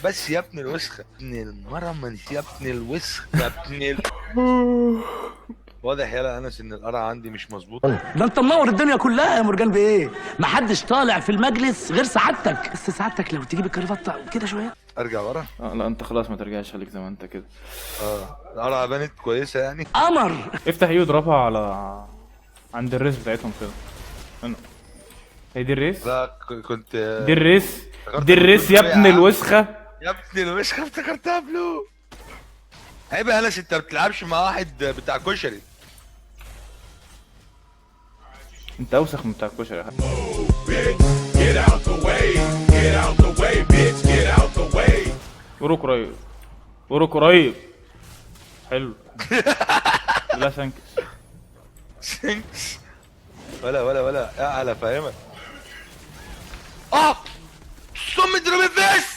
بس يا ابن الوسخة، ابن المرمن يا ابن الوسخة يا ابن واضح يالا انس ان القرعة عندي مش مظبوطة. ده انت منور الدنيا كلها يا مرجان بايه، محدش طالع في المجلس غير سعادتك. بس سعادتك لو تجيب الكرافته كده شوية. ارجع ورا؟ لا انت خلاص ما ترجعش، خليك زي ما انت كده. القرعة بانت كويسة يعني. قمر. افتح E واضربها على عند ال wraith بتاعتهم كده. انا هي دي ال wraith؟ لا كنت دي ال wraith، دي ال wraith يا ابن الوسخة. يا ابن الوسخة افتكرتها blue. عيب يا انس، انت ما بتلعبش مع واحد بتاع كشري. انت اوسخ من بتاع الكشري يا حبيبي. وروك قريب، وروك قريب. حلو. لا thanks. thanks ولا ولا ولا اعلى فاهمك. سم اضرب الفيس.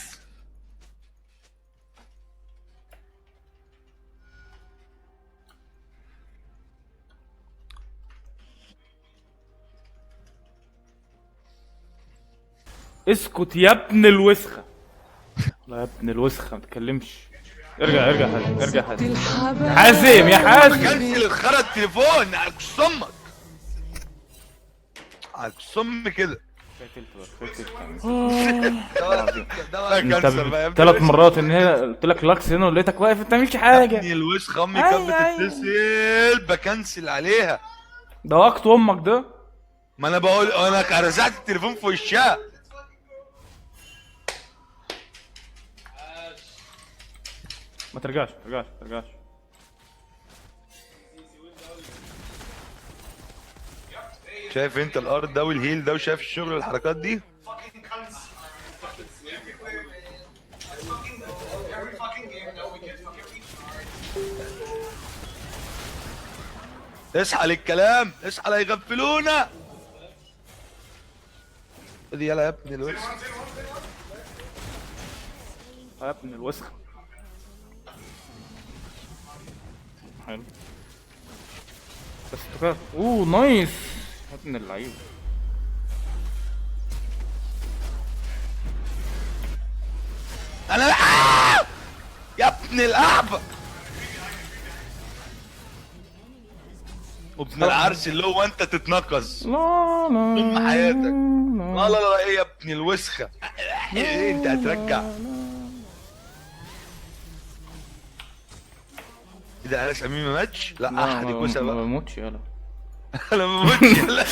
اسكت يا ابن الوسخة. لا يا ابن الوسخة ما تتكلمش. ارجع ارجع حازم، ارجع حازم. حازم يا حازم. cancel الخرا التليفون على سمك، على السم كده. انت 3 مرات ان هي قلت لك لاكس هنا ولقيتك واقف انت ما بتعملش حاجة. ابني الوسخة امي كانت بتتصل بكنسل عليها. ده وقت امك ده. ما انا بقول انا رزعت التليفون في وشها. ما ترجعش ما ترجعش ما ترجعش. شايف انت الارض ده والهيل ده وشايف الشغل والحركات دي؟ اصحى للكلام، اصحى لا يغفلونا. دي يلا يا ابن الوسخ. يا ابن الوسخ. حلو بس تكار. اوه nice يا ابن اللعيب. انا يا ابن الاعبى وابن العرس اللي هو انت تتنقص. لا لا طول حياتك. لا لا لا ايه يا ابن الوسخة؟ ايه انت هترجع؟ ايه ده انس امين ما ماتش؟ لا احد يكوسه بقى. ما بموتش يلا. انا ما بموتش يلا.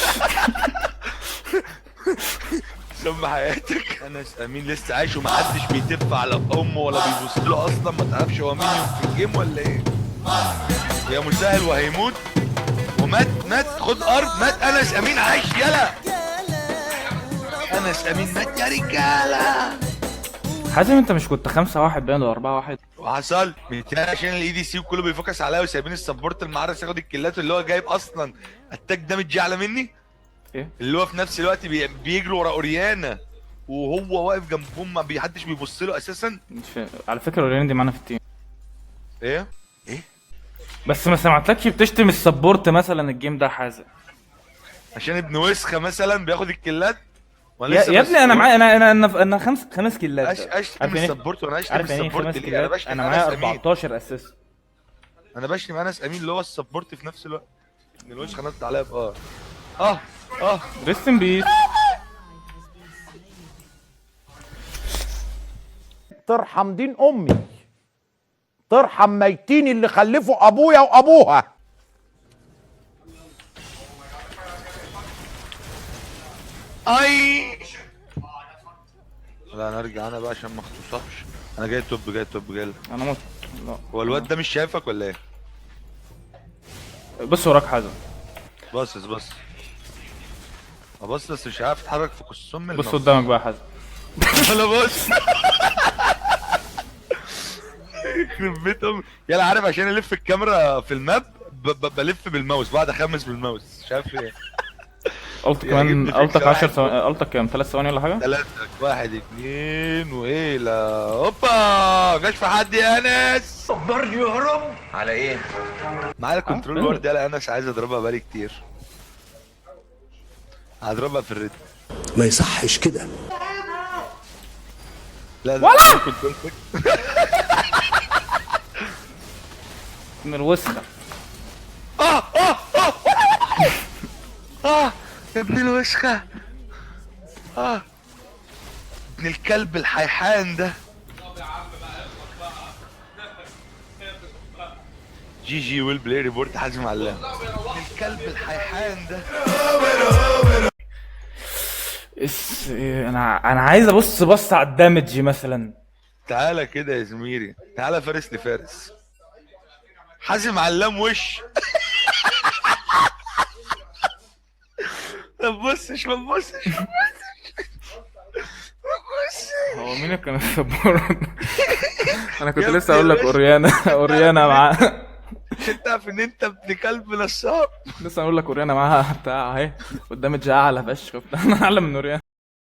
سم حياتك. انس امين لسه عايش ومحدش بيتف على امه ولا بيبص له اصلا، ما تعرفش هو مين في ال game ولا ايه. يا مسهل وهيموت ومات. مات خد ارض. مات انس امين عايش يلا. انس امين مات يا رجاله. حازم انت مش كنت 5-1 باين ولا 4-1؟ وحصل متهيألي عشان ال ADC وكله بي focus عليا وسايبين ال support المعرس ياخد الكلات اللي هو جايب اصلا attack damage اعلى مني. ايه؟ اللي هو في نفس الوقت بيجروا ورا اوريانا وهو واقف جنبهم ما حدش بيبص له اساسا. مش فاهم. على فكرة اوريانا دي معانا في ال team. ايه؟ ايه؟ بس ما سمعتلكش بتشتم ال support مثلا ال game ده حازم. عشان ابن وسخة مثلا بياخد الكلات. يا ابني انا معايا انا انا انا انا خمس كيلات. اشتم ال support وانا اشتم ال support ليه؟ انا بشتم انا معايا 14 assist. انا بشتم انس امين اللي هو ال support في نفس الوقت. ابن الوسخة نط عليا بقى. اه اه rest in peace. ترحم دين امي، ترحم ميتين اللي خلفوا ابويا وابوها. اي لا انا ارجع انا بقى عشان ما اختصرش. انا جاي top جاي top جاي. انا مت. لا هو الواد ده مش شايفك ولا ايه؟ بص وراك حازم. بص بص ابص بس مش عارف اتحرك في كسم. بص قدامك بقى يا حازم. انا بص يخرب بيت امي. يلا عارف عشان الف الكاميرا في ال map بلف بالماوس، بقعد اخمس بالماوس مش عارف ايه. قلت كمان قلتك 10 ثواني، قلتك كام؟ 3 ثواني ولا حاجة؟ 3 1 2 وايه؟ لا هوبا جاش في حد يا انس. صبرني يا رب. على ايه؟ معايا control ward يا انس، عايز اضربها بالي كتير. هضربها في ال red. ما يصحش كده. لا لا، ولا! كنت ابن الوسخة. اه اه اه اه يا ابن الوسخة، اه ابن الكلب الحيحان ده. GG well played report حازم علام. ابن الكلب الحيحان ده. اس إيه، انا عايز ابص بص على ال damage مثلا. تعالى كده يا زميلي، تعالى فارس لفارس. حازم علام وش. ما تبصش ما تبصش ما تبصش. هو مين اللي كان ال support؟ انا كنت يا لسه ابن اقول لك الوسخة. اوريانا، اوريانا معاها. مش انت عارف ان انت ابن كلب نصاب؟ لسه اقول لك اوريانا معاها بتاع اهي، وال damage اعلى فشخ، انا اعلى من اوريانا.